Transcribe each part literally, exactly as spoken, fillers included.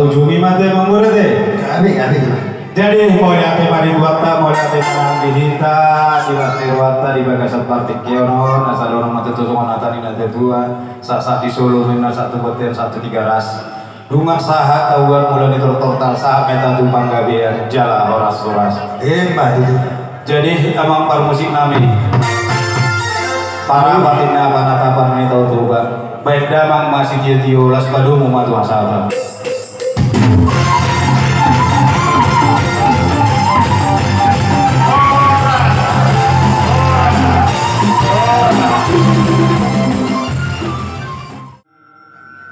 Ujungi ma te, Amang Boru, te. Gabe, gabe. Jadi, mauliate ma di Tuhanta, mauliate ma di hita, di las ni rohanta, di bagasan partingkian on, asa dohonon ma tutu songon hata ni na tua-tua, sahat-sahat di solu ninna, sahat tu bontean, sahat tu Tigaras. Nunga sahat tahuan mula ni tortorta, sahat ma hita tu panggabean jala horas-horas. Emma tutu. Jadi, Amang parmusik nami, parapatinna panatapan ni Tao Toba. Baen damang ma sitio-tio, las padomu ma tu hasahatan.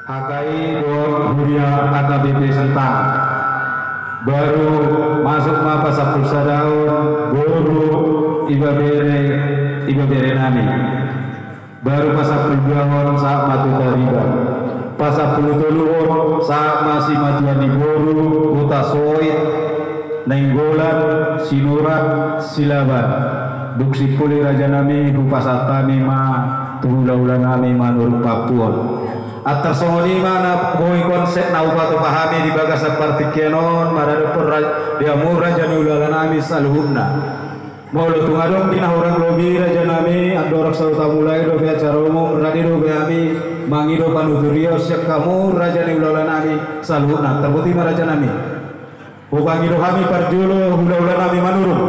H K I dohot huria H K B P Sentang. Baru masuk ma pasampulu sadaon boru ibebere, ibebere nami. Baru pasampulu duahon sahat ma tu Tariba. Pasampulu toluhon sahat ma simatua ni boru Hutasoit, Nainggolan, Sinurat, Silaban. Dung simpul i, raja nami, hupasahat hami ma tu hula-hula nami Manurung Pampuon. Antar songon i ma na boi konsep na hupatupa hami di bagasan partingkian on, maradophon ra-, di hamu raja ni hulahula nami saluhutna. Molo tung adong di na hurang lobi, raja nami, andorang saut hamulai dope acara umum, rade dope hami mangido panuturion sian hamu raja ni hulahula nami saluhutna. Tarbuti ma, raja nami. Hupangido hami parjolo hula-hula nami Manurung.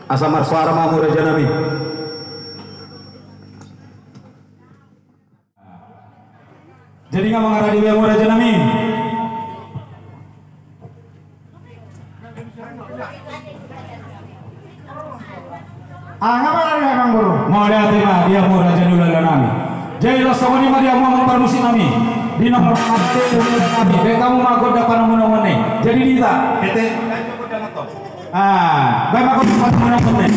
Asa marsoara ma hamu, raja nami. Jadi nga mangarade be hamu, raja nami. Ah, nga mangarade be, Amang Boru. Mauliate ma di hamu raja ni hulahula nami. Jadi laos songon i ma di hamu, Amang parmusik nami. Di nomor satu nami, baen hamu ma gondang panamun-amun i. Jadi di hita, ete. Ah, baen ma gondang panamun-amun i.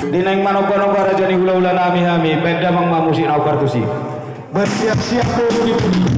Di naeng manomba-nomba raja ni hula-hula nami hami, baen damang ma musik na hombar tusi. Bersiap-siap, bogi-bogi.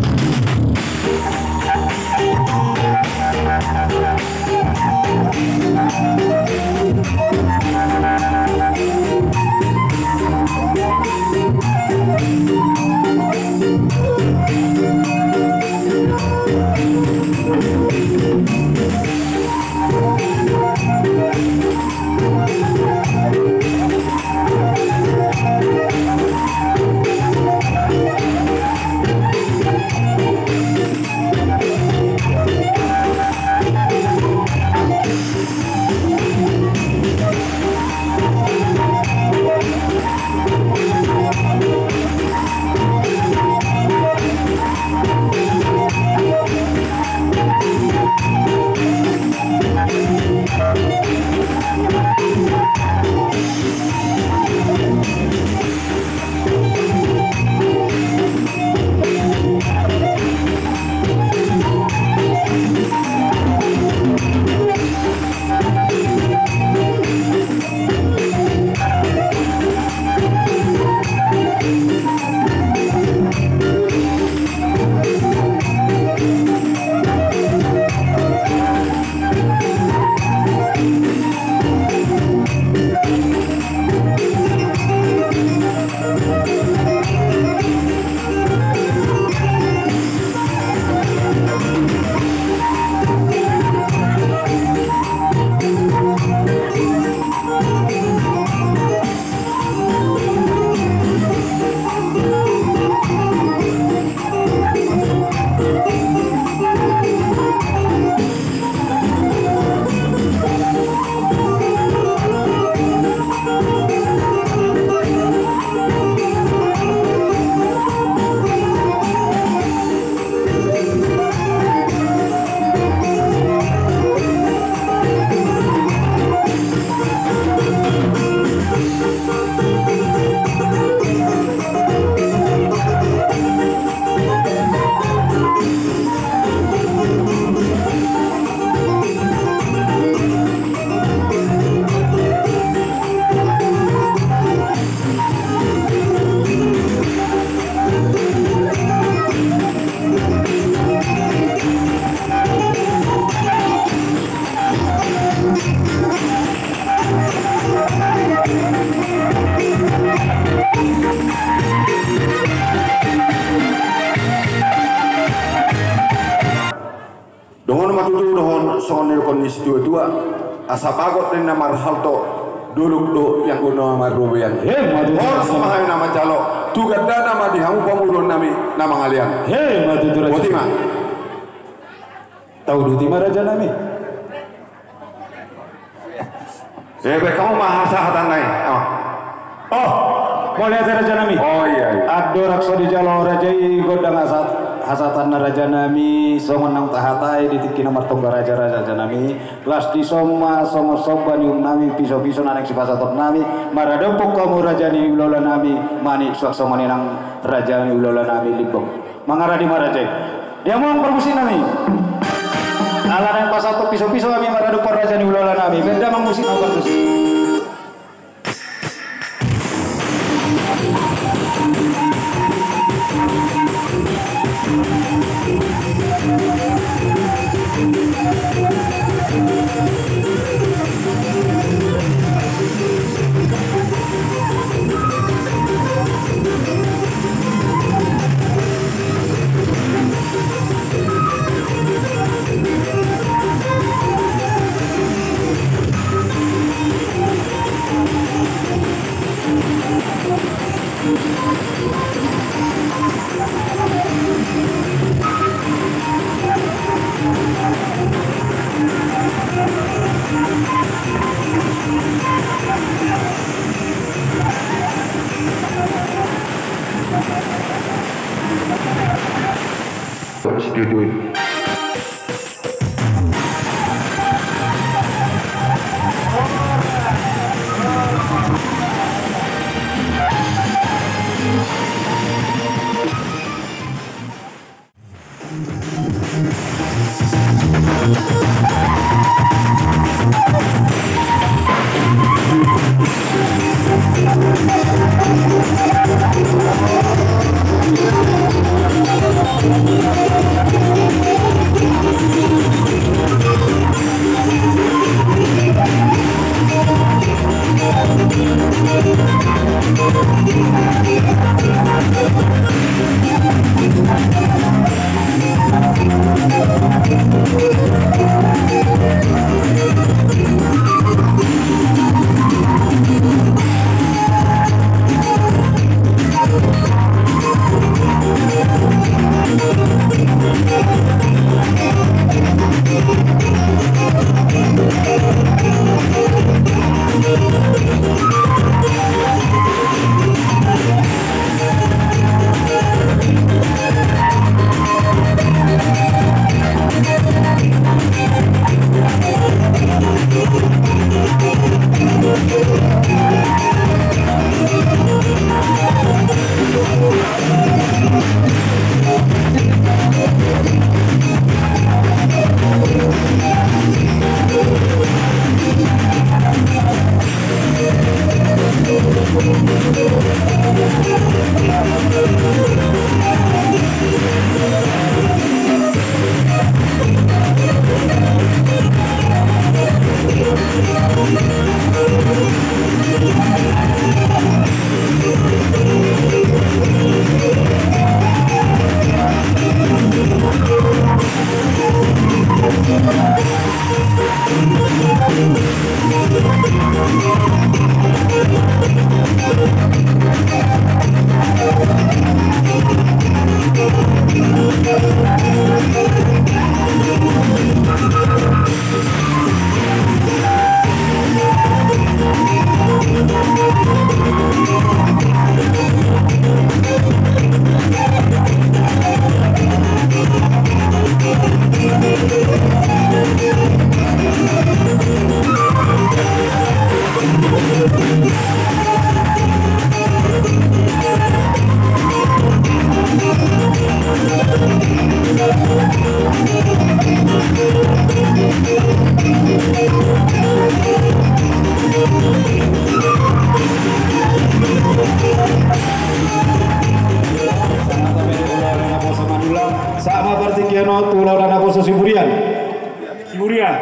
Dohonon ma tutu, dohonon songon nidokhon ni situa-tua: Asa bagot ninna marhalto, dolok do ianggo na marrobean. Emma tutu. Horas ma hami na manjalo, tu gandana ma di hamu pamoruon nami na mangalean. Emma tutu, raja. Botima. Tau do, botima, raja nami. Ebe, hamu ma hasahatan nai. Oh. Mauliate raja nami. Oh iya, iya. Andorang so dijalo raja i gondang hasat-, hasatanna raja nami, songon naung tahatai di tingki na martonggo raja, raja nami. Las dison ma songon somba ni uhum nami, piso-piso na naeng sipasahaton nami, maradophon hamu raja ni hulahula nami, manik suang songon i nang raja ni hulahula nami Limbong. Mangaradi ma raja i. Dia mong parmusik nami. Ala naeng pasahaton piso-piso hami maradophon raja ni hulahula nami. Baen damang musik nami parmusik. Sahat ma partingkian on tu hulahula naposo Siburian. Siburian.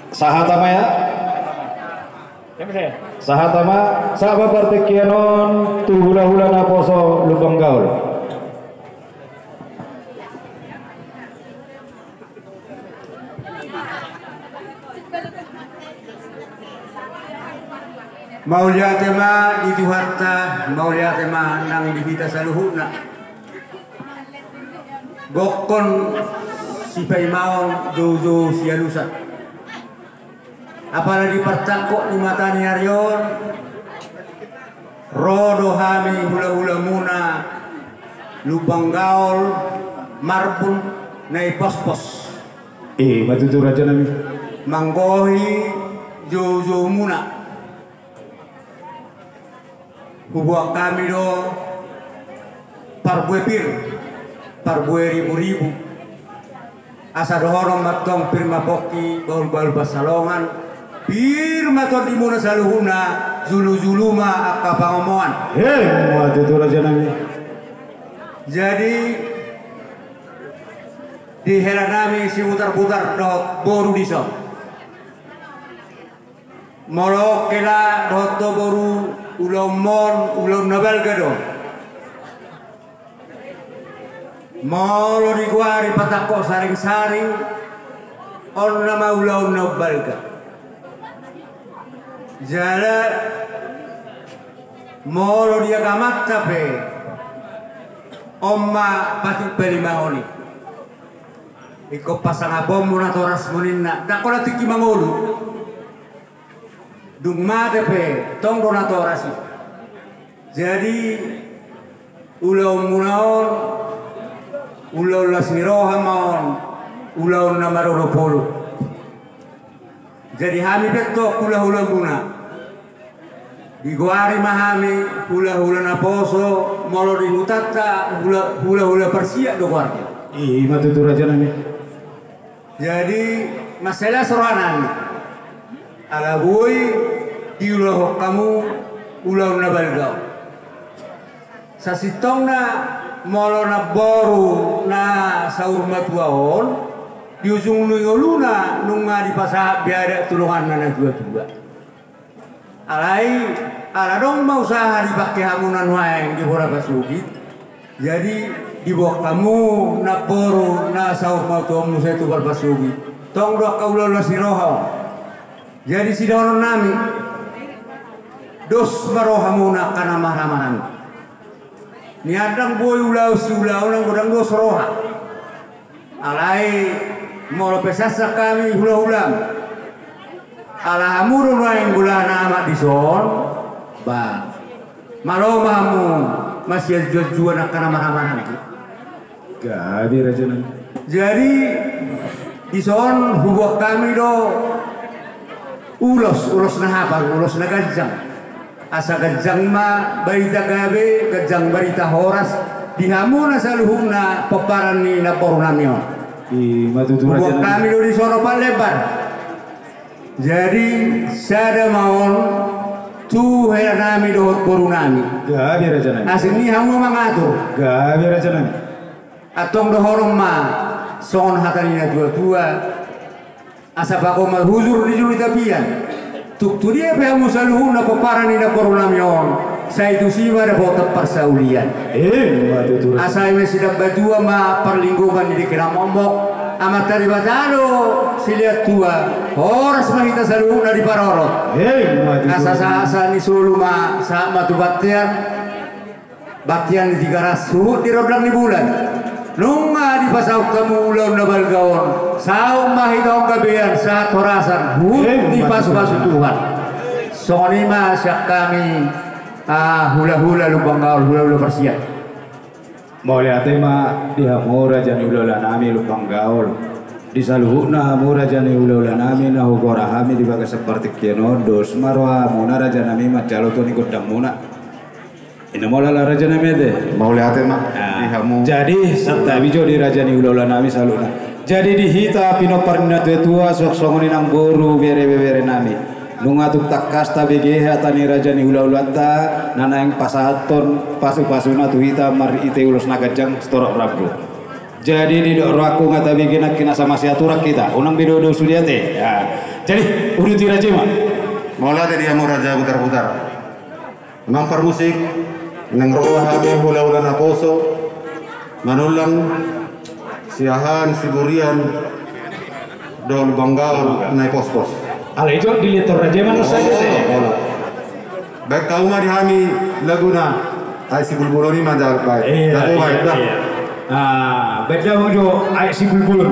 Sahat ma ya. Sahat ma, sahat ma partingkian on tu hulahula naposo Lumban Gaol. Mauliate ma di Tuhanta, mauliate ma nang di hita saluhutna. Gokhon sipaimaon, joujou sialusan. Apala di partangkok ni mata ni ari on, Ro do hami hulahulamuna Lumban Gaol Marbun Naipospos. I ma tutu rajanami. Manggohi joujoumuna. Huboan hami do parbue pir, parbue riburibu. Asa dohonon ma tong pir ma pongki, bahulbahul pansalongan. Pir ma tondimuna saluhutna, julujulu ma angka pangomoan. Emma tutu rajanami. Jadi di helanami Sibutarbutar dohot boru dison. Molo hela dohot ho boru, ulaonmon ulaon na balga do. Molo digoari patangko saringsaring, on nama ulaon na balga. Jala molo di agamanta pe, on ma patik palimahon i. Ingkon pasangaponmu natoras ninna, ndang holan tingki mangolu. Dung mate pe tong do natoras i. Jadi ulaonmuna on ulaon las ni roha ma on, ulaon na marolopolop. Jadi hami pe tong hulahulamuna, digoari ma hami hulahula naposo, molo di hutanta hula, hulahula parsiat do goarna. I ma tutu rajanami. Jadi mansai las rohanami ala boi diulahon hamu ulaon na balga on. Sasintongna molo namboru na saur matua on, di ujung ni ngoluna nunga dipasahat be adat tu donganna natuatua. Alai ala adong ma usaha dipangke hamu na nuaeng di Parpasogit. Jadi diboan hamu namboru na saur matua on muse tu Parpasogit, tong do angka ulaon las ni roha on. Jadi sidohononnami, dos ma rohamuna angka na marhahamaranggi. Nian ndang boi ulaon siulaon anggo ndang dos roha. Alai molo pe sian hami hulahulam, ala hamu do nuaeng bolahan amak dison, ba, malo ma hamu masianjuanjuan angka na marhahamaranggi. Gabe rajanami. Jadi dison huboan hami do ulos, ulos na hapal, ulos na ganjang. Asa ganjang ma barita gabe, ganjang barita horas di hamu na saluhutna pomparan ni namborunami on. I ma tutu rajanami. Huboan hami do dison opat lembar. Jadi sada ma on tu helanami dohot borunami. Gabe rajanami. Asing ni hamu mangatur. Gabe rajanami. Antong dohonon ma songon hata ni natuatua. Asa pago ma hujur di julu ni tapian. Tung tu dia pe hamu saluhutna pomparan ni namborunami on, sai tusi ma dapotan parsaulian. Emma tutu rajanami. Asa eme sidambatua ma parlinggoman ni dengke na mokmok. Amanta Debata do silehon tua, horas ma hita saluhutna diparorot. Emma tutu rajanami. Asa sahat sahat ni solu ma sahat ma tu bontean. Bontean ni Tigaras, huhut di rondang ni bulan. Nunga dipasaut hamu ulaon na balga on, saut ma hita on gabean sahat horasan, huhut dipasupasu Tuhan. Songon i ma sian hami, ah, hulahula Lumban Gaol, hulahula parsiat. Mauliate ma di hamu raja ni hulahulanami Lumban Gaol. Di saluhutna hamu raja ni hulahulanami na hugora hami di bagasan partingkian on, dos ma rohamuna rajanami manjalo tua ni gondangmuna. Inna mauliate rajanami ate. Mauliate ma di hamu. Jadi santabi jo di raja ni hulahulanami saluhutna. Jadi di hita pinompar ni natuatua, suang songon i nang boru bere beberenami. Nunga tung tangkas tabege hata ni raja ni hulahulanta na naeng pasahathon pasupasuna tu hita marhite ulos na ganjang sitorop rambu. Jadi didok rohangku nga tabege nangkin asa masiaturan hita, unang be dodo sude ate. Jadi uduti raja i ma. Mauliate di hamu raja Butarbutar. Amang parmusik, naeng ro hami hulahula naposo manullang Siahaan, Siburian dohot Lumban Gaol Naipospos. Alai jo dilehon raja i ma nusa i ate. Baen hamu ma di hami laguna. Aek Sibulbulon i ma jala baen. Iya, iya. Ah, baen hamu jo Aek Sibulbulon.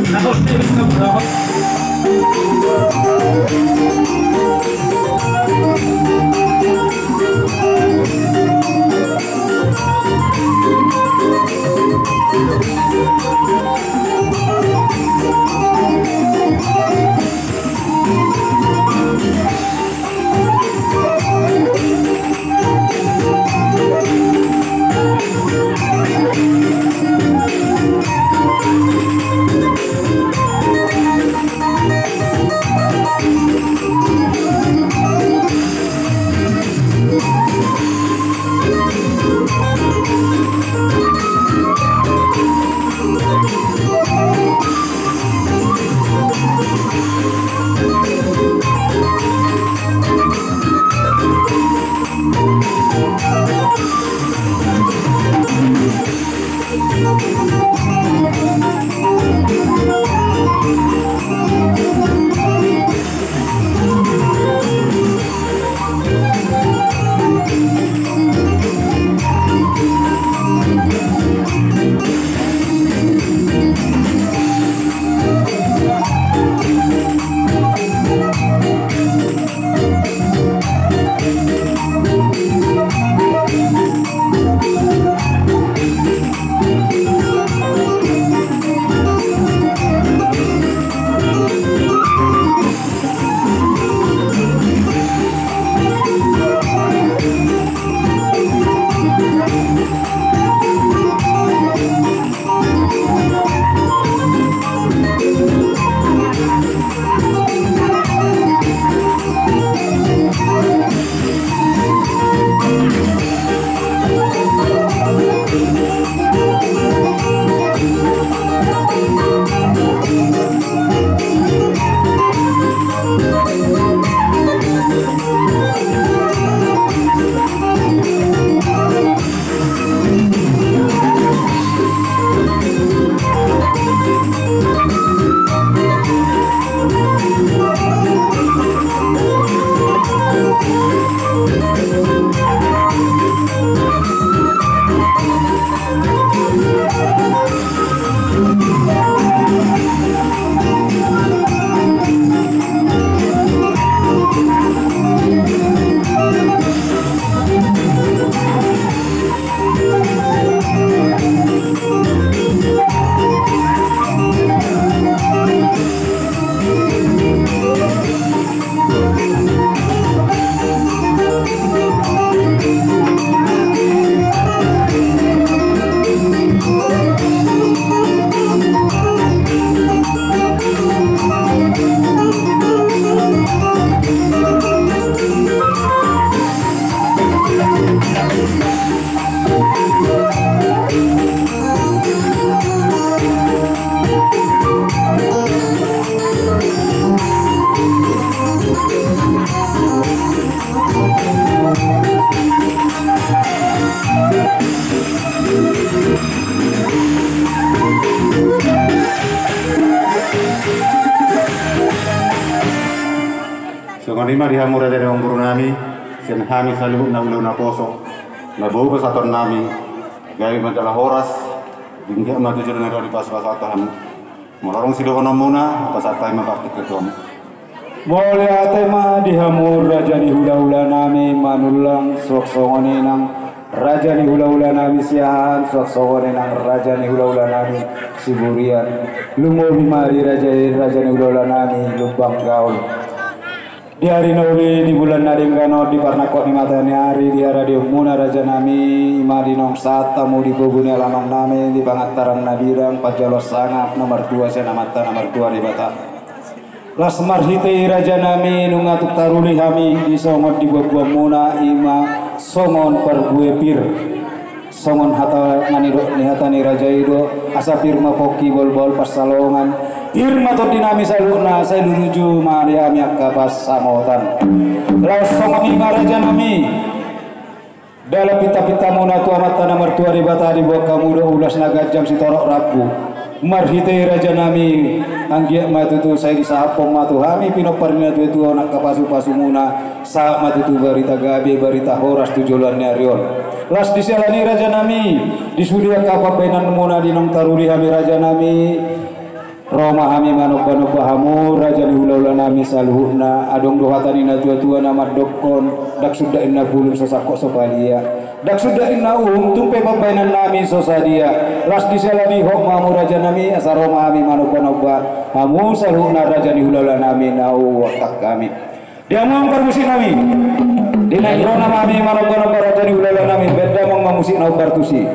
Nah, oke, kita berapa? Di hamu raja ni amangboru nami, sian hami saluhutna ulaon naposo, na boi pasahaton nami, gabe ma jala horas, denggan ma tu joloan ni ari on, dipasupasu Tuhan. Molo adong sidohononmuna, pasahat hami ma partingkian tu hamu. Mauliate ma di hamu raja ni hulahula nami, Manullang, suang songon i nang raja ni hulahula nami Siahaan, suang songon i nang raja ni hulahula nami Siburian. Lumobi ma di raja i, raja ni hulahula nami Lumban Gaol. Di ari na uli, di bulan na denggan on, di parnangkok ni mata ni ari, di haradionmuna raja nami, i ma di naung sahat hamu di pogu ni alaman nami, di pangantaran na bidang, panjaloan sangap na martua sian Amanta na martua Debata. Laos marhite i raja nami, nunga tung taruli hami di songon di buanbuanmuna, i ma songon parbue pir. Songon hata na nidok ni hata ni raja i do, asa pir ma pongki, bahulbahul pansalongan, pir ma tondi nami saluhutna, sai luju ma di hami angka pansamotan. Laos songon i ma raja nami, dalan pintapintamuna tu Amanta na martua Debata, diboan hamu do ulos na ganjang sitorop rambu. Marhite i raja nami, anggiat ma tutu sai disahaphon ma tu hami pinompar ni natuatua on angka pasupasumuna, sahat ma tutu barita gabe, barita horas tu joloan ni ari on. Laos di siala ni i raja nami, di sude angka pambahenanmuna di naung taruli hami raja nami, ro ma hami manombanomba hamu raja ni hulahula nami saluhutna. Adong do hata ni natuatua na mandokkon, ndang suda inna bulung so sangkot so palia, ndang suda inna uhum tung pe pambahenan nami so sadia. Laos di siala ni i hot ma hamu raja nami, asa ro ma hami manombanomba hamu saluhutna raja ni hulahula nami na huangkat hami. Di hamu amang parmusik nami. Di na i ro ma hami manombanomba raja ni hulahula nami, bahen damang ma musik na hombar tusi.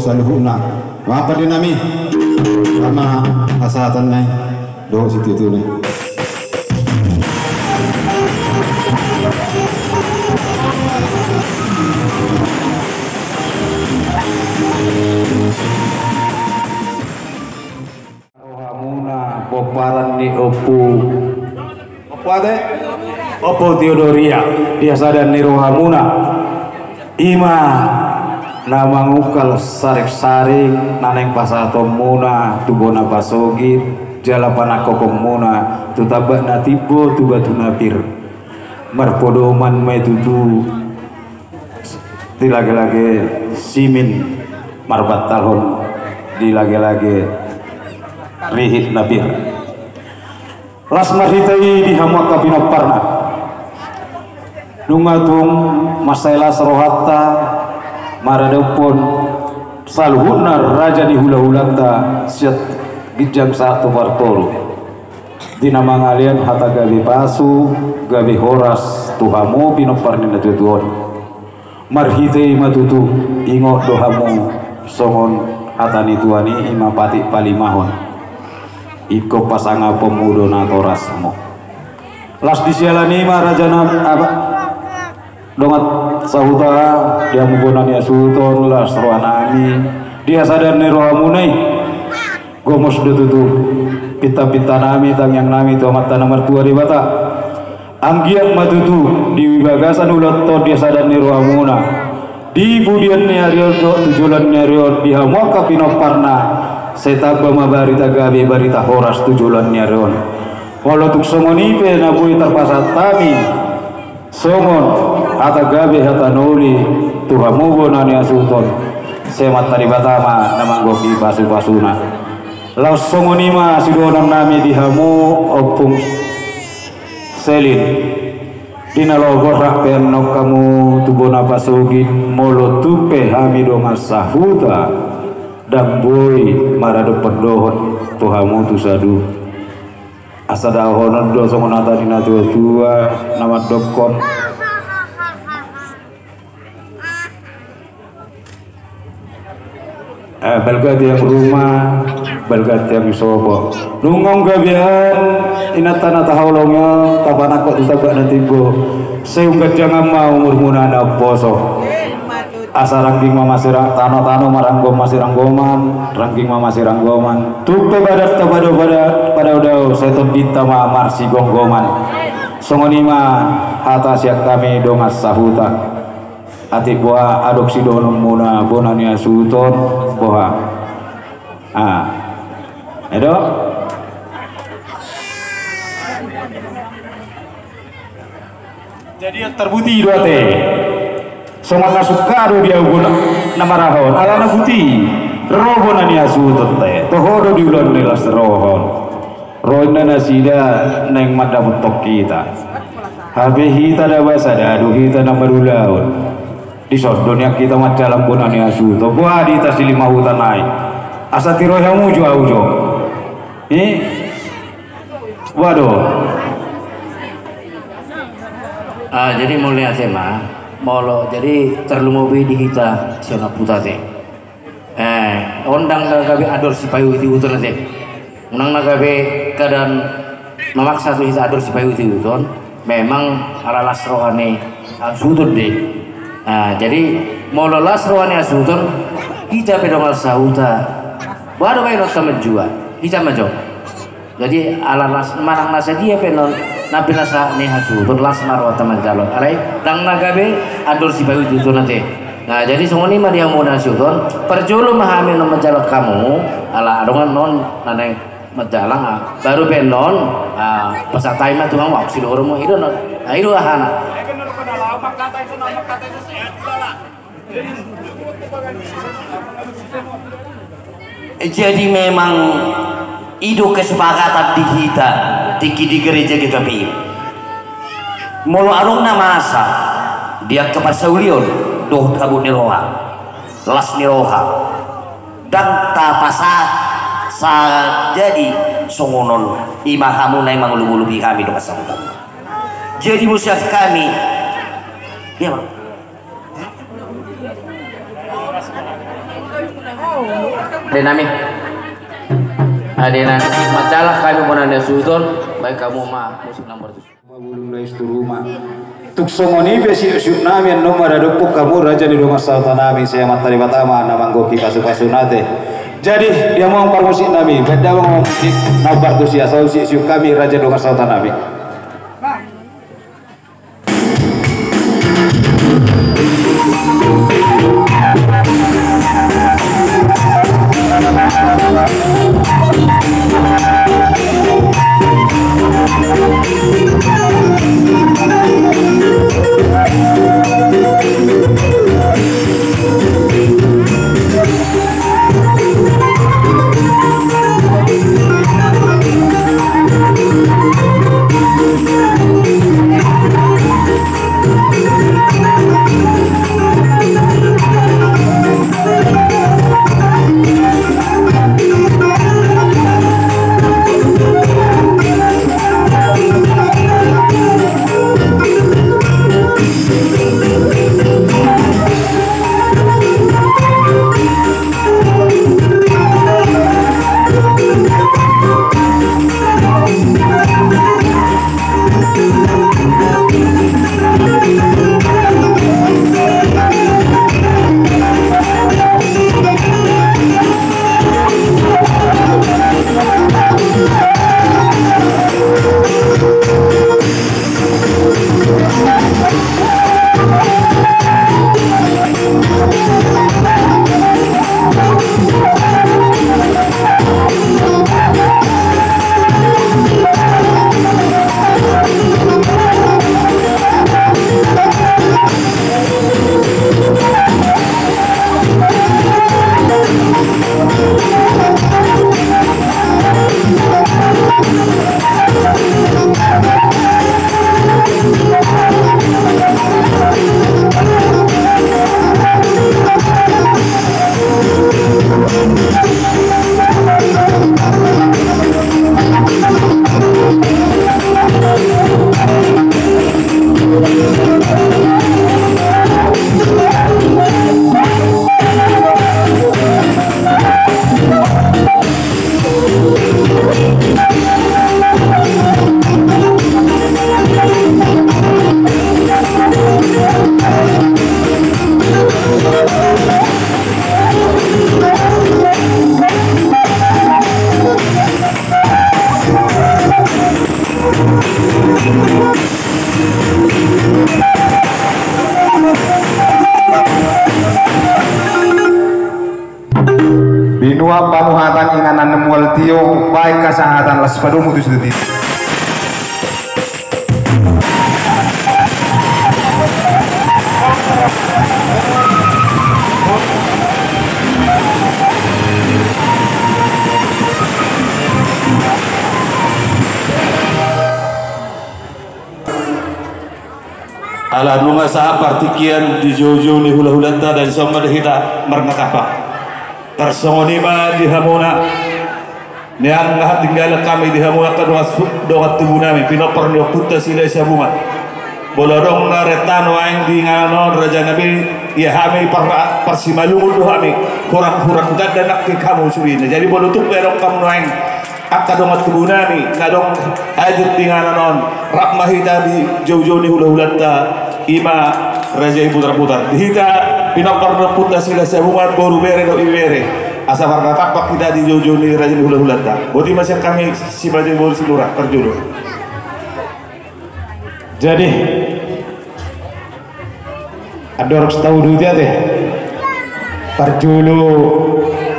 Saluhutna. Mauliate ma di hami. Ama hasahatan nai. Dohot situtu nai. Rohamuna pomparan ni Ompu, Ompu ate? Ompu Teodoria, di hasadan ni rohamuna. Ima na mangungkal sarik-sarik na naeng pasahatonmuna tu bona pasogit, jala panangkokonmuna tu tambak na timbo tu batu na pir. Marpodoman ma i tutu di lage-lage simin marbantalhon di lage-lage rihit na pir. Las marhite i di hamu angka pinomparna. Nunga tung mansai las rohanta maradophon saluhutna raja ni hula-hulanta sian ginjang sahat tu partoru. Di na mangalean hata gabe pasu, gabe horas tu hamu pinompar ni na tuatua on. Marhite i ma tutu, ingot do hamu songon hata ni tuan i, ima patik palimahon. Ingkon pasangaponmu do natorasmu. Las di siala ni i ma raja nami, apa? Dongan sahuta, di hamu bona ni hasuhuton, las rohanami di hasadan ni rohamuna i. Gomos do tutu pinta-pinta nami, tangiang nami tu Amanta na martua Debata. Anggiat ma tutu di bagasan ulaonta on, di hasadan ni rohamuna, di pudian ni ari on dohot tu joloan ni ari on, di hamu angka pinomparna, sai tamba ma barita gabe, barita horas tu joloan ni ari on. Molo tung songon i pe na boi tarpasahat hami songon hata gabe, hata na uli tu hamu bona ni hasuhuton, sai Amanta Debata ma na manggohi pasu-pasuna. Laos songon i ma sidohonon nami di hamu Ompung Selin. Di na logo rap pe annon hamu tu bona pasogit, molo tung pe hami dongan sahuta, ndang boi maradophon dohot tu hamu tu saduhut. Asa dahonon do songon hata ni na tua-tua na mandokkon. Eh, balga tiang ruma, balga tiang sopo. Dung on gabean inanta na tahaholongi on, tapanangkok tu tambak na timbo. Sai umganjang ma umurmuna na umposo. Asa rangging ma masirang-, tano-tano ma ranggoman masiranggoman, rangging ma masiranggoman. Tung pe badan tapado pada, padao-dao, sai tondinta ma marsigomgoman. Songon i ma hata sian hami dongan sahuta. Atik boha adong sidohononmuna bona ni hasuhuton, boha? Ah. Edo? Jadi tarbuti do ate. Songon na sungka do di au bona na marahon. Ala na buti. Ro bona ni hasuhuton te. Toho do di ulaon ni las roha on. Ro inna nasida naeng mandapothon hita. Hape hita da basa da do hita na marulaon. Dison do nian hita manjalang bona ni hasuhuton. Boha di hita silima huta nai. Asa tiroi hamu jo au jo. Eh? Waduh. Ah, jadi mauliate ma, molo, jadi tarlumobi di hita sian ompunta te. Eh, on ndang na gabe andor sipaihut-ihuton ate. Unang na gabe keadaan memaksa tu hita andor sipaihut-ihuton. Memang ala las roha ni hasuhuton do i. Ah, jadi molo las roha ni hasuhuton, hita pe dongan sahuta. Boha do baenonta manjua? Hita ma jo. Jadi ala las, manang na sadia pe annon na pinasahat ni hasuhuton, las ma rohanta manjalo. Alai ndang na gabe andor sipaihut-ihuton ate. Nah, jadi songon i ma di hamu na hasuhuton, parjolo ma hami annon manjalang hamu, ala adong annon na naeng manjalang, ah. Baru pe annon, ah, pasahat hami ma tu hamu, au sidohononmu, i do annon. Ah, i do ahana. Jadi memang i do kesepakatan di hita tingki di gereja GKPI. Molo adong na masa di angka parsaulion dohot habot ni roha, las ni roha, ndang tapasahat jadi songon on, i ma hamu naeng mangolop-olopi hami dongan sahuta. Jadi muse hami, ya, Bang. Ade nami. Ade nami. Majalah kami mau nanya suhut on, baen hamu ma musik nomor tujuh. Mabulung lais tu ruma. Tung songon i pe siuksiuk nami annon maradophon hamu raja ni dongan sahuta nami, sai Amanta Debata ma na manggohi pasupasuna ate. Jadi di hamu parmusik nami, baen damang ma musik na partusi asa usiuksiuk hami raja dongan sahuta nami. Binua panuhatan inganan mual tio, baen hasahatan las padomu tu situtu. Ala nunga sahat partingkian di joujou ni hulahulanta, dan songon i ma di hita marnatapa. Tarsongon i ma di hamuna, nian na hatinggalan hami di hamuna angka dongan su-, dongan tubu nami, pinompar ni ompunta Silahisabungan. Molo adong na renta nuaeng di inganan on raja nami, ia hami par-, parsimalungun do hami, hurang-hurang tanda nangkin hamu sude na. Jadi molo tung pe adong hamu nuaeng angka dongan tubu nami na adong hadir di inganan on, rap ma hita di joujou ni hulahulanta, i ma raja i Putarputar. Di hita pinompar ni ompunta Silahisabungan, boru, bere dohot ibebere, asa marnatapa hita di joujou ni raja ni hulahulanta. Boti ma sian hami, sibaja boru, silura, parjolo. Jadi andorang so tauduti ate, parjolo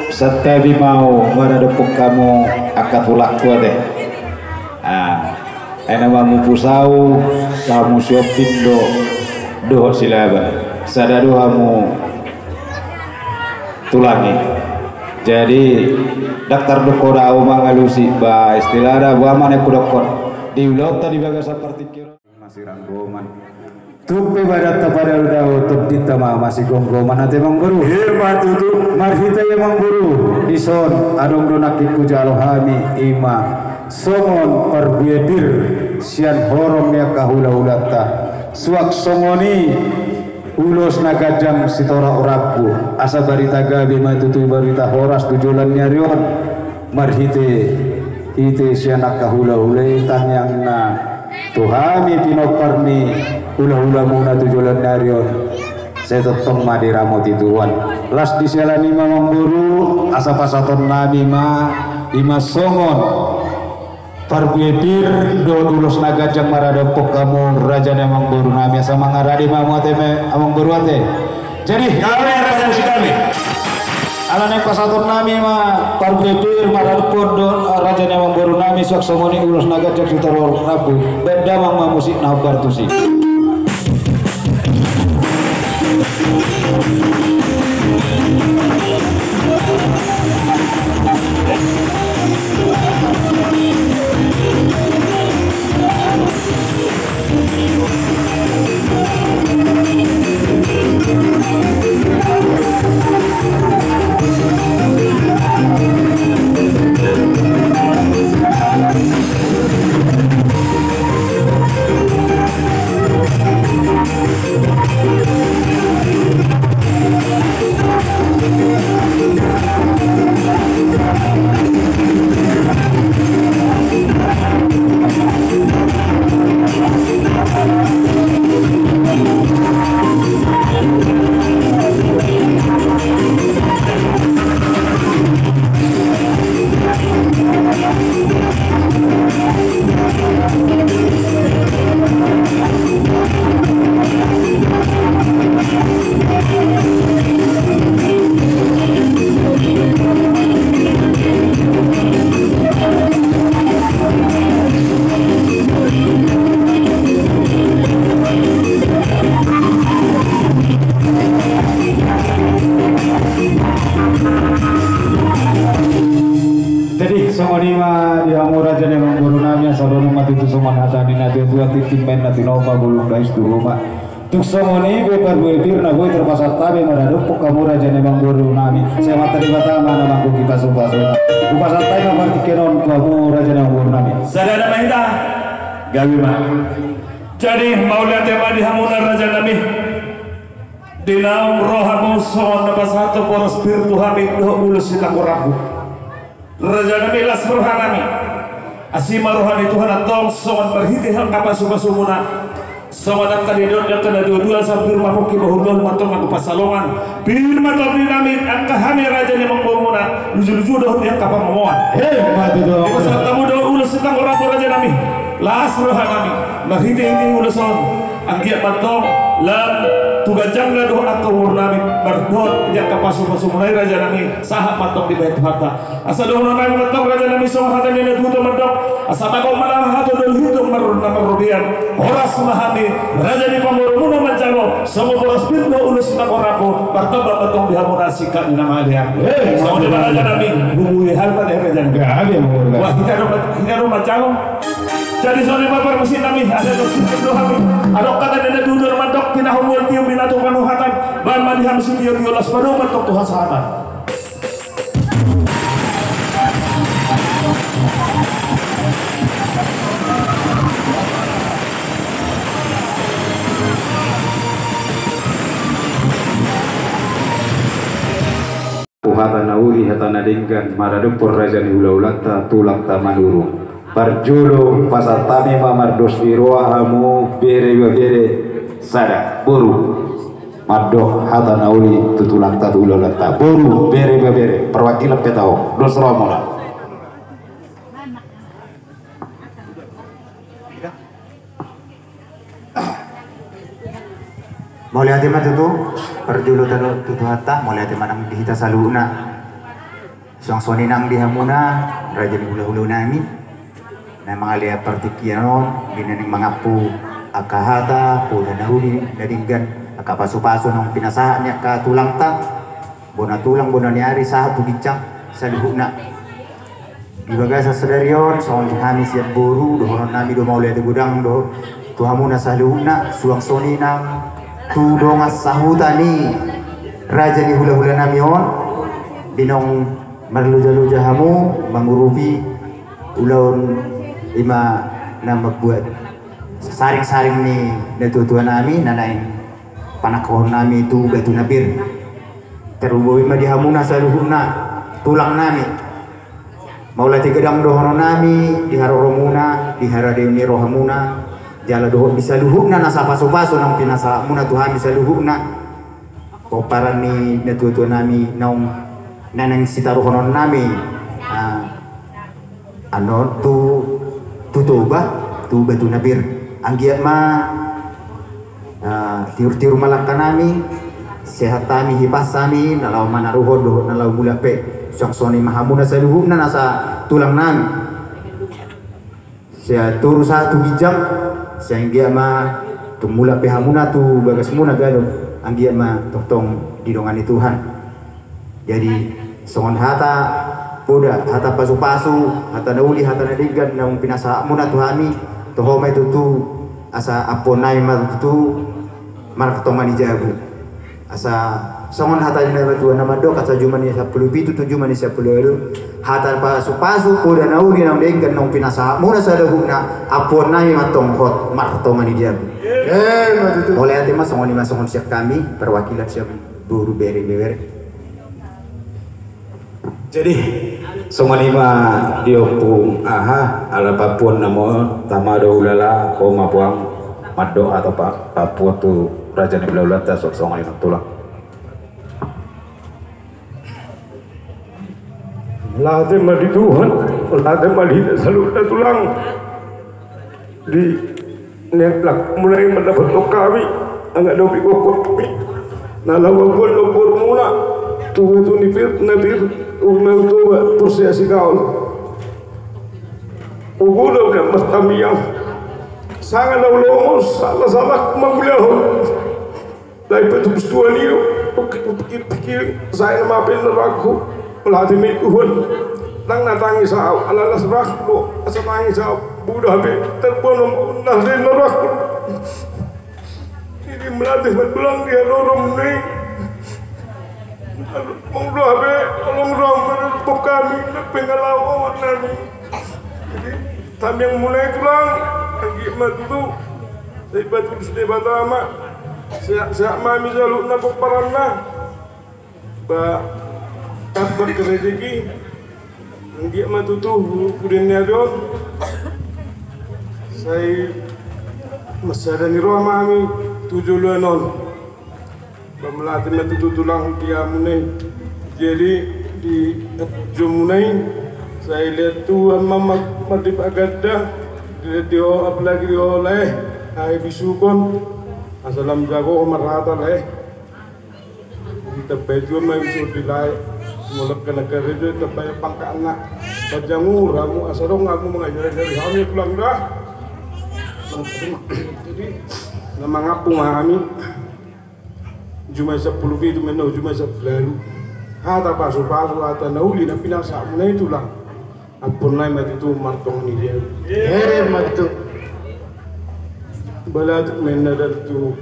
santabi ma au maradophon hamu angka tulangku ate. Ah, ai na mamupus au, hamu si Ompin do dohot si Laban. Sada do hamu tulang i. Jadi ndang tardokkon au mangalusi, ba istilahna, ba ma na hudokkon. Di ulaonta di bagasan partingkian on. Masiranggoman. Tung pe badanta padao-dao, tondinta ma masigomgoman ate amangboru. Ima tutu. Marhite i amangboru, dison adong do nangkin hujalo hami, ima songon parbue pir sian horong ni angka hulahulanta. Suang songon i Ulos na ganjang sitorop rambu, asa barita gabe ma tutu barita horas tu joloan ni ari on. Marhite hite sian angka hulahula i tangiangna tu hami pinompar ni hulahulamuna tu joloan ni ari on. Sai tongtong ma diramoti Tuhan. Las di siala ni i ma amangboru, asa pasahatonnami ma i ma songon parbue pir dohot ulos na ganjang maradophon hamu raja ni amangboru nami, asa mangarade ma hamu ate, amangboru ate. Jadi gabe, raja ni kami. Alani i pasahatonnami ma parbue pir maradophon dohot raja ni amangboru nami, suang songon i ulos na ganjang sitorop rambu. Baen damang ma musik na hombar tusi. Jadi songon i ma di hamu raja ni amangboru nami, asa dohonon ma tutu songon hata ni na tuatua: Tintin baen na tinopa, bulung dais tu ruma. Tung songon i pe parbue pir na boi tarpasahat hami maradophon hamu raja ni amangboru nami, sai Amanta Debata ma na manggohi pasupasuna. Hupasahat hami ma partingkian on tu hamu raja ni amangboru nami. Sada nama hita. Gabe ma. Jadi mauliate ma di hamuna raja nami. Di naung ro hamu songon na pasahathon boras pir tu hami dohot ulos sitanggor rambu. Raja nami, las roha nami. Asi ma roha ni Tuhan antong songon marhite angka pasupasumuna. Songon angka didok ni angka na tuatua: Asa pir ma pongki, bahulbahul ma antong angka pansalongan. Pir ma tondi nami angka hami raja ni amangborumuna, lujuluju dohot di angka pangomoan. Emma tutu. Dipasahat hamu do ulos sitanggor rambu raja nami. Las roha nami. Marhitehite ulos on, anggiat ma antong lam tu ganjangna dohot angka umur nami, mardot di angka pasupasumuna i raja nami, sahat ma antong dibahen Tuhanta. Asa dohonon nami ma antong raja nami songon hata ni na tuatua mandok: Asa mago ma na marhatoluhon, hitung ma na marrobean. Horas ma hami raja ni amangborumuna manjalo songon boras pir dohot ulos sitanggor rambu, martamba ma antong di hamuna singkat ni na malean. Emma tutu. Songon i ma raja nami, bubuhi hami ma raja nami. Gabe ma. Wah, hita do, hita do manjalo. Jadi songon i ma parmusik nami, adong do hami. Adong hata ni na tuatua mandok: Pinahombuan tiur, pinatupa panuhatan, bahen ma di hami sitiotio, las ma dohot tu hasahatan. Tu hata na uli, hata na denggan maradophon raja ni hulahulanta, tulangta Manurung. Parjolo pasahat hami ma mardos ni roha hamu bere ibebere sada boru. Mandok hata na uli tu tulangta, tu hulahulanta, boru, bere ibebere, perwakilan pe taho, dos rohamuna. Mauliate ma tutu, parjolo tano tu Tuhanta, mauliate ma nang di hita saluhutna. Suang songon i nang di hamuna raja ni hulahula nami, na mangalean partingkian on, di na naeng mangampu angka hata, poda na uli na denggan, angka pasupasu naung pinasahat ni angka tulangta, bona tulang, bona ni ari, sahat tu ginjang saluhutna. Di bagasan sadari on, songon hami sian boru, dohonon nami do mauliate godang do tu hamuna saluhutna, suang songon i nang tu dongan sahuta ni raja ni hulahula nami on, di naung marlojaloja hamu mangurupi ulaon, i ma na mambuat saringsaring ni natuatua nami na naeng panangkohon nami tu batu na pir. Tarlumobi ma di hamuna saluhutna tulang nami. Mauliate godang dohonon nami di haroromuna, di haroromuna, jala dohot di saluhutna nasa pasupasu naung pinasahatmuna tu hami saluhutna. Pomparan ni natuatua nami naung, na naeng sitaruhonon nami, ah, annon tu, tu Toba, tu batu na pir. Anggiat ma, ah, tiur-tiur ma langka nami, sehat hami, hipas hami, na laho manaruhon dohot na laho mulak pe. Suang songon i ma hamuna saluhutna nasa tulang nami. Sai toru sahat tu ginjang, sai anggiat ma tung mulak pe hamuna tu bagasmuna ganup, anggiat ma tongtong didongani Tuhan. Jadi songon hata poda, hata pasupasu, hata na uli, hata na denggan naung pinasahatmuna tu hami, toho ma i tutu, asa ampuon nami ma tutu martonga ni jabu. Asa songon hata ni natuatua na mandok, asa juma ni sampulu pitu tu juma ni sampulu ualu, hata pasupasu, poda na uli, na denggan naung pinasahatmuna saluhutna, ampuon nami ma tong hot martonga ni jabu. Eh, ma tutu. Mauliate ma, songon i ma songon sian hami, perwakilan sian boru, bere, bebere. Jadi songon i ma di ompung, aha, ala papuon nama on, tama do hulala, ho ma puang mandok hata pa-, papuon tu raja ni hulahulanta, songon i ma tulang. Mauliate ma di Tuhan, mauliate ma di hita saluhutna tulang. Di, na laho mulak i mandapothon hami, angka na ubi gokhon nami, na laho mamboan lombormuna tu batu ni pir, na pir, ubi ma tu Toba, porsea sigaol. Ugu do na martamiang, sanga na ulomos, sala-sala mangulahon. Dai pe tu bustuan i do, pikir-pikir, sai na mapen na rohangku, mauliate ma i Tuhan. Ndang na tangis au, ala las rohangku do, asa tangis au, molo hape tarboan on, na rohangku. Jadi mauliate ma tulang di haroromuna i. Molo hape, holong roha ma mandapothon hami, na pengalaman nami. Jadi, tamiang muna i tulang, anggiat ma tutu, sai patulus Debata ma, sehat-sehat ma hami saluhutna pomparanna. Ba, tambah rezeki, anggiat ma tutu, hu-, hudon ni ari on, sai marsada ni roha ma hami tu joloan on. Ba mauliate ma tutu tulang di hamuna i. Jadi di jomuna i, sai lehet Tuhan ma, ma, ma di paganda, di, di ho, apalagi di ho lae, ai bisukon, asa lam jago ho marhata lae. Ditambai Tuhan ma i bisuk di lae. Molo angka na karejo ditambai pangkatna. Panjang umur hamu, asa adong hamu mangajar-ajari hami tulang da. Jadi na mangampung hami. Jumai sampulu pitu, menang jumai sampulu ualu. Hata pasu-pasu, hata na uli na pinasahatmuna i tulang, ampuon nami ma tutu martonga ni jabu. Emma tutu. Balatuk ma inna dalan tu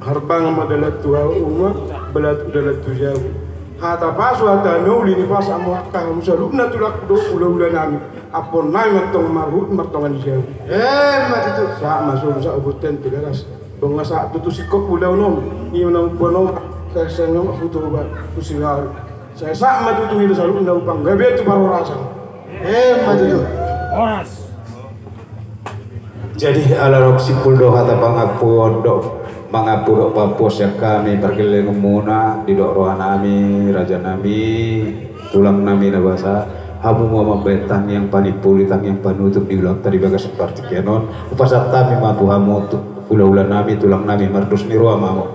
harbangan, ma dalan tu uma, balatuk dalan tu jabu. Hata pasu, hata na uli na pinasahatmuna angka hamu saluhutna tulang dohot hula-hula nami, ampuon nami ma tong marhut martonga ni jabu. Emma tutu. Sahat ma solu, sahat tu bontean, tu garas. Dung na sahat tutu singkop ulaon on, i ma na umboan on, sai sahat ma tutu ba tu sigaol. Sai sahat ma tutu hita saluhutna tu panggabean, tu parhorasan. Emma tutu. Horas. Jadi ala rok simpul do hata pangampuon do, mangampu do pampuon sian hami pargellengonmuna, didok roha nami, raja nami, tulang nami na basa, hamu ma mambahen tangiang panimpuli, tangiang panutup di ulaonta di bagasan partingkian on. Hupasahat hami ma tu hamu tu hula-hula nami, tulang nami, mardos ni roha ma hamu.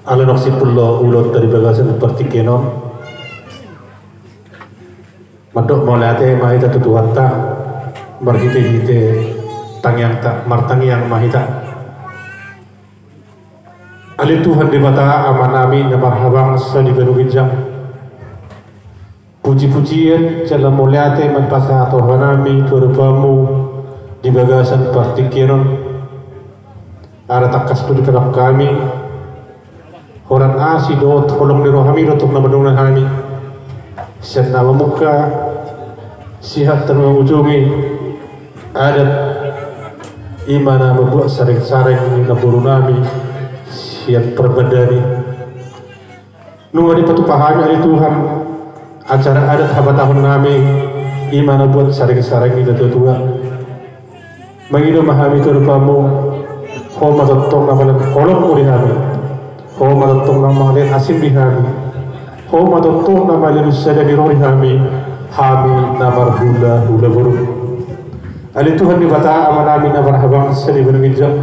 Ala nunga simpul do ulaonta di bagasan partingkian on. Mandok mauliate ma hita tu Tuhanta, marhite-hite tangiangta, martangiang ma hita. Ale Tuhan Debata Amanami na marhabangsa di banua ginjang, puji-pujian jala mauliate ma hupasahat rohanami tu adopanMu di bagasan partingkian on. Ala tangkas do dipandok hami holan asi dohot holong ni rohaMi do tong na mandongani hami, sian na mamungka Sihat tano mangujungi adat, i ma na mambuat sareng-sareng ni namboru nami sian Parbandari. Nunga dipatupa hami ale Tuhan acara adat habatahon nami, i ma na buat sareng-sareng ni natua-tua. Mangido ma hami tu adopanmu, ho ma tongtong na mangalean holongmu di hami, ho ma tongtong na mangalean asing di hami, ho ma tongtong na mangalean sada ni roha di hami, hami na marhulahula boru. Ale Tuhan Debata Ama nami na marhabangsa di banua ginjang,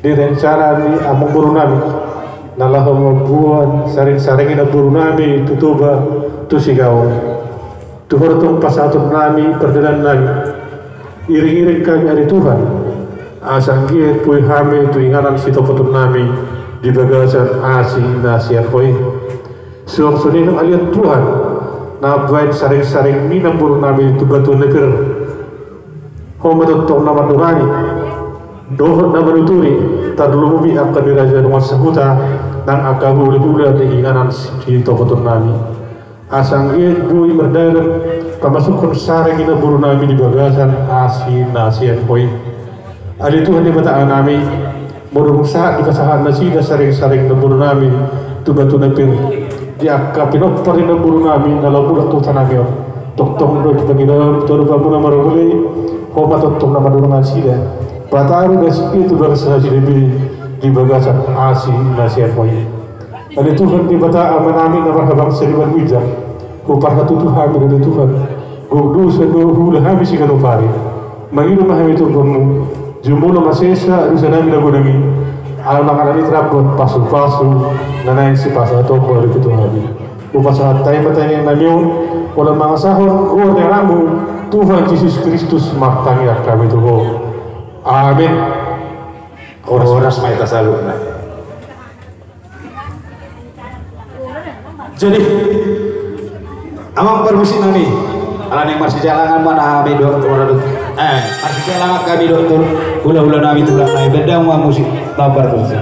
di rencana ni amangboru nami na laho mambuat sareng-sareng ni namboru nami tu Toba tu Sigaon, tu horong pasahaton nami pardalanan nami, iring-iring hami ale Tuhan, asa anggiat boi hami tu inganan sitopoton nami di bagasan asi na sian Ho i. Suang songon i nang ale Tuhan, na baen sareng-sareng ni namboru nami tu batu na pir, ho ma tongtong na mandongani dohot na manuturi, tarlumobi angka ni raja dongan sahuta nang angka hulahula di inganan sitopoton nami, asa anggiat boi mardalan pamasukhon sareng ni namboru nami di bagasan asi na sian Ho i. Ale Tuhan Debata Ama nami, molo dung sahat dipasahat nasida sareng-sareng ni namboru nami tu batu na pir, di angka pinompar ni namboru nami na laho mulak tu huta nami on, tongtong do dipangido tu adopanmu na marhaha i, ho ma tongtong na mandongani nasida, pataru nasida tu bagas nasida be di bagasan asi na sian Ho i. Ale Tuhan Debata Ama nami na marhabangsa di banua ginjang, huparhatutu hami do ale Tuhan, gok dosa do huula hami siganup ari. Mangido ma hami tu adopanmu, jumolo ma sesa dosa nami na godang i, ala mangalani tarbat pasu-pasu na naeng sipasahatonmu ale Tuhan i. Hupasahat hami ma tangiang nami on, olo mangasahon goar ni Anakmu, Tuhan Jesus Kristus, martangiang hami tu Ho. Amen. Horas ma hita saluhutna. Jadi, amang parmusik nami, ala ni marsijalangan ma hami dohot, eh, marsijalangan hami dohot hulahula nami tu hulahula nami, bahen damang ma musik, amang parmusik.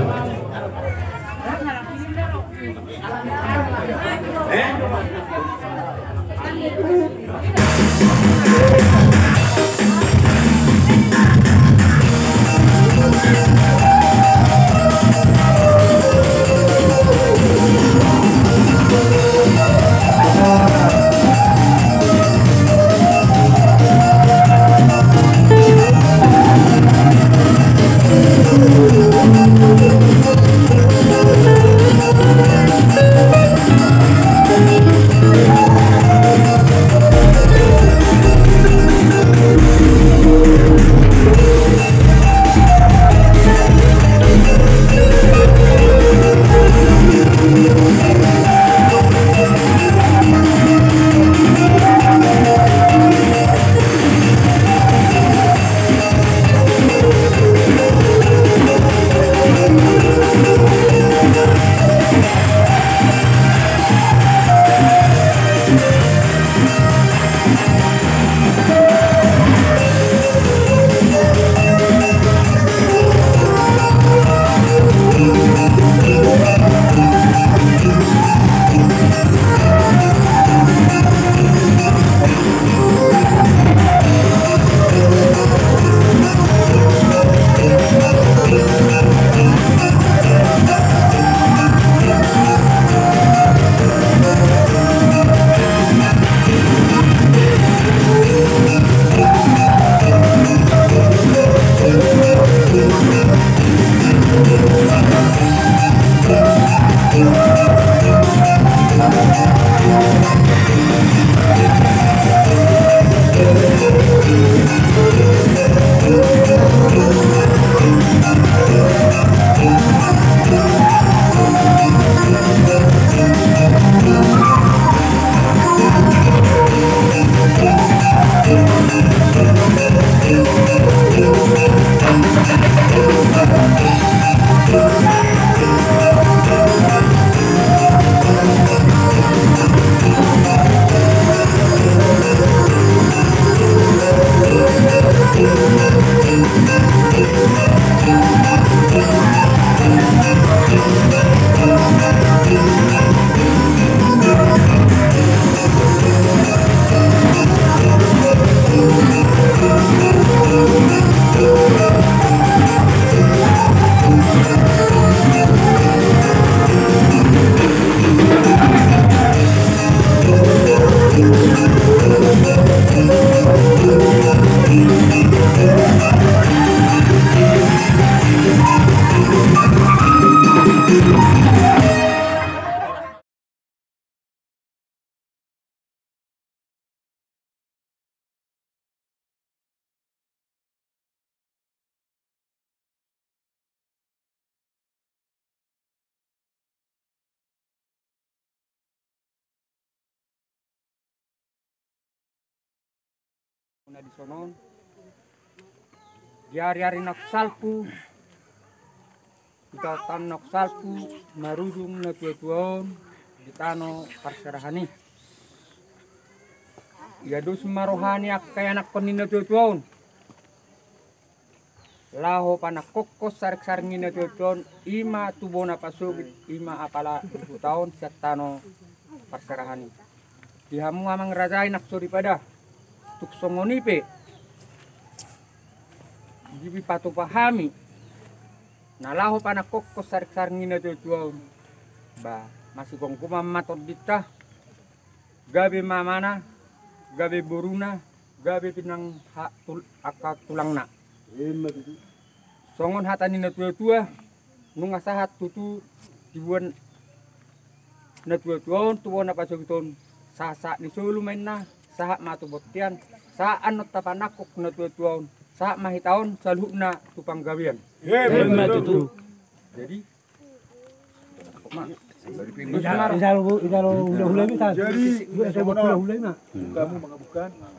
Di sonon, di ari-ari naung salpu, di taon-taon naung salpu, marujung natuatua on di tano parserahan i. Ia dos ma roha ni angka ianakhon ni natuatua on laho panangkokhon saringsaring ni natuatua on, i ma tu bona pasogit, i ma apala di huta on sian tano parserahan i. Di hamu amang raja i nang soripada, tung songon i pe dipatupa hami na laho panangkokhon saringsaring ni natuatua on, ba masigomgoman ma tondinta, gabe mamana, gabe boruna, gabe pe nang ha-, tul-, angka tulangna. Songon hata ni natuatua, nunga sahat tutu diboan natuatua on tu bona pasogit on, sahat-sahat ni solu ma inna, sahat ma tu bontean, sahat annon tapanangkok natuatua on, sahat ma hita on saluhutna tu panggabean. Ima tutu. Jadi, ijalo, ijalo hulahula i ma. Jadi, hulahula i ma.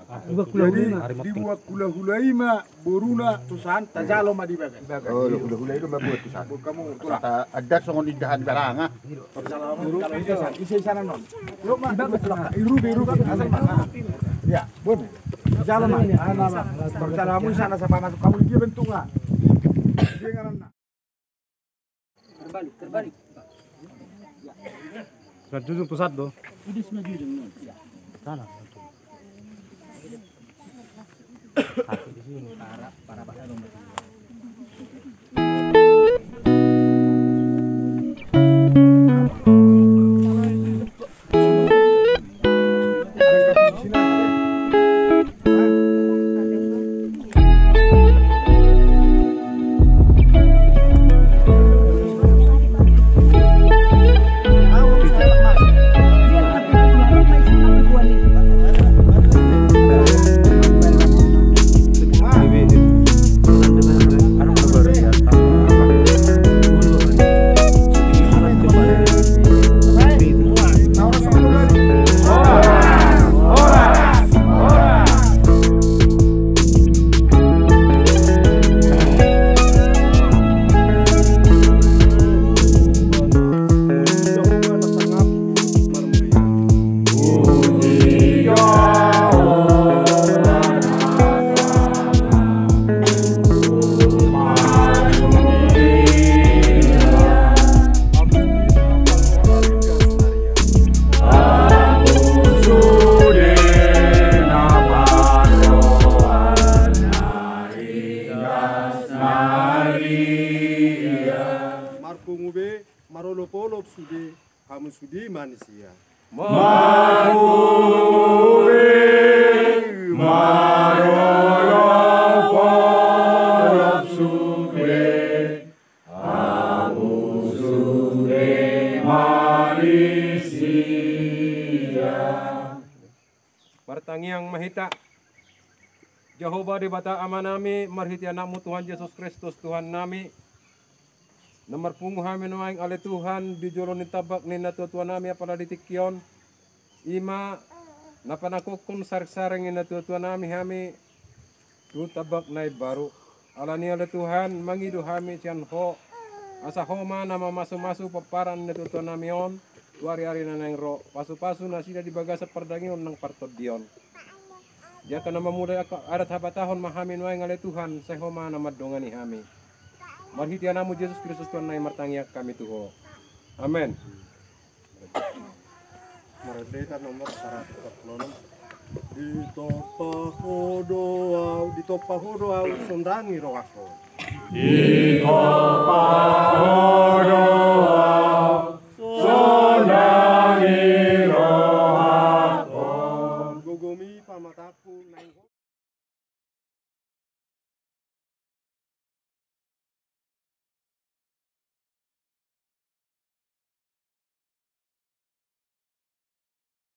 Jadi, dibuat hulahula i ma boruna tu san, tajalo ma di bagas. Oh, hulahula i do ma buat tu san. Buat hamu, tu san. Adat songon indahan barang, ah. Parsalamu, ise, ise i sana non. Irubi, irubi. Ya, bon. Jalo ma. Parsalamu i sana, sapa masuk hamu, dia bentukna. Dia ngaranna. Terbalik, terbalik. Sudah jujung pusat do. Ini semua jujung, no. Sana. Para, para, para. Marpungu be, marolopolop sude, hamu sude manisia. Marpungu be, marolopolop sude, hamu sude manisia. Martangiang ma hita. Jahowa Debata Amanami, marhite Anakmu Tuhan Jesus Kristus Tuhannami, na marpungu hami nuaeng ale Tuhan di jolo ni tambak ni natuatuanami apala di tingki on, i ma na panangkokhon saringsaring ni natuatuanami hami tu tambak na imbaru. Alani ale Tuhan, mangido hami sian Ho, asa Ho ma na mamasumasu pomparan ni natuatuanami on tu ariari na naeng ro, pasupasu nasida di bagasan pardagingon nang partondion. Di angka na mamulai angka adat habatahon ma hami nuaeng ale Tuhan, sai Ho ma na mandongani hami. Marhite Anakmu Jesus Kristus Tuhannami martangiang hami tu Ho. Amen. Marende hita nomor saratus empat puluh enam. Ditompa Ho do ahu, ditompa Ho do ahu, sondangi rohangku. Ditompa Ho do ahu, sondangi rohangku. Gogomi pamatangku naeng